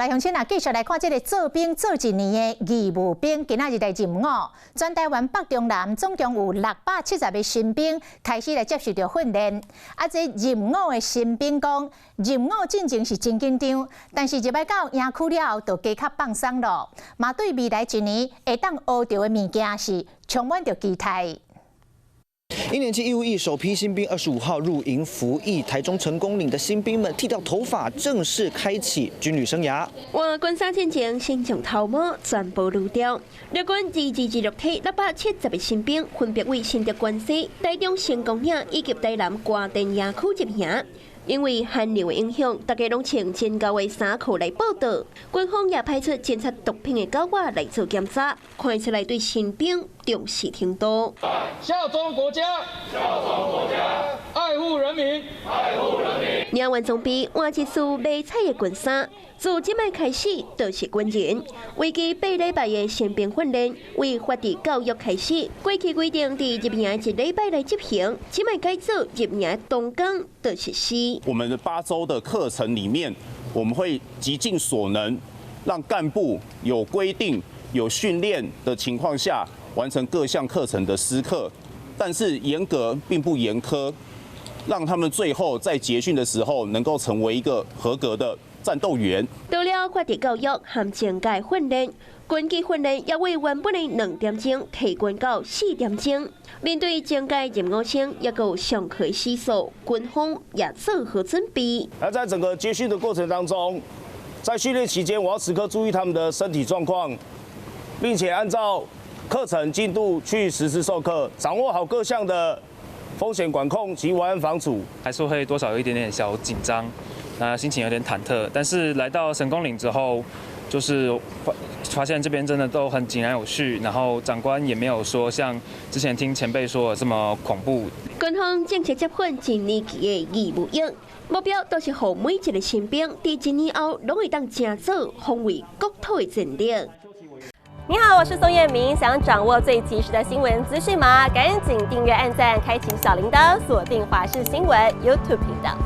來鄉親啊，繼續來看這个做兵做一年的義務兵，今仔日來入伍。全台灣北中南總共有670個新兵開始來接受著訓練。啊，這入伍的新兵講，入伍進前是真緊張，但是入來到營區了後，就加較放鬆咯。嘛對未來一年會當學著的物件是充滿著期待。一年級義務役首批新兵25號入營服役，台中成功嶺的新兵們剃掉頭髮，正式開啟軍旅生涯。換軍衫進前，先將頭毛全部擄掉。陸軍2226梯670個新兵，分別為新竹關西、台中成功嶺以及台南關田營區入營。因為寒流的影響，大家攏穿真厚的衫褲來報到。軍方也派出偵察毒品的狗仔來做檢查，看出來對新兵重視程度。效忠國家，效忠國家，愛護人民，愛護人民。領完裝備，換一束迷彩的軍衫，自這擺開始就是軍人。為期8禮拜的新兵訓練，為法治教育開始。過去規定佇入營一禮拜來執行，這擺改做入營當工就實施。我們的8週的課程裡面，我們會極盡所能，讓幹部有規定、有訓練的情況下，完成各項課程的施課，但是嚴格並不嚴苛，讓他們最後在結訓的時候能夠成為一個合格的戰鬥員。除了法治教育和懲戒訓練，軍紀訓練也為原本的2點鐘提懸到4點鐘。面對增加入伍生，抑閣有上課時數，軍方也做好準備。那在整個結訓的過程當中，在訓練期間，我要時刻注意他們的身體狀況，並且按照課程進度去實施授課，掌握好各項的風險管控及維安防處。還是會多少有一點點小緊張，那心情有點忐忑。但是來到成功嶺之後，就是發現這邊真的都很井然有序，然後長官也沒有說像之前聽前輩說的這麼恐怖。軍方正式接訓一年期的義務役，目標都是予每一個新兵佇一年後攏會當成做防衛國土的戰力。你好，我是宋燕明，想掌握最及時的新聞資訊嗎？趕緊訂閱、按讚、開啟小鈴鐺，鎖定華視新聞 YouTube 頻道。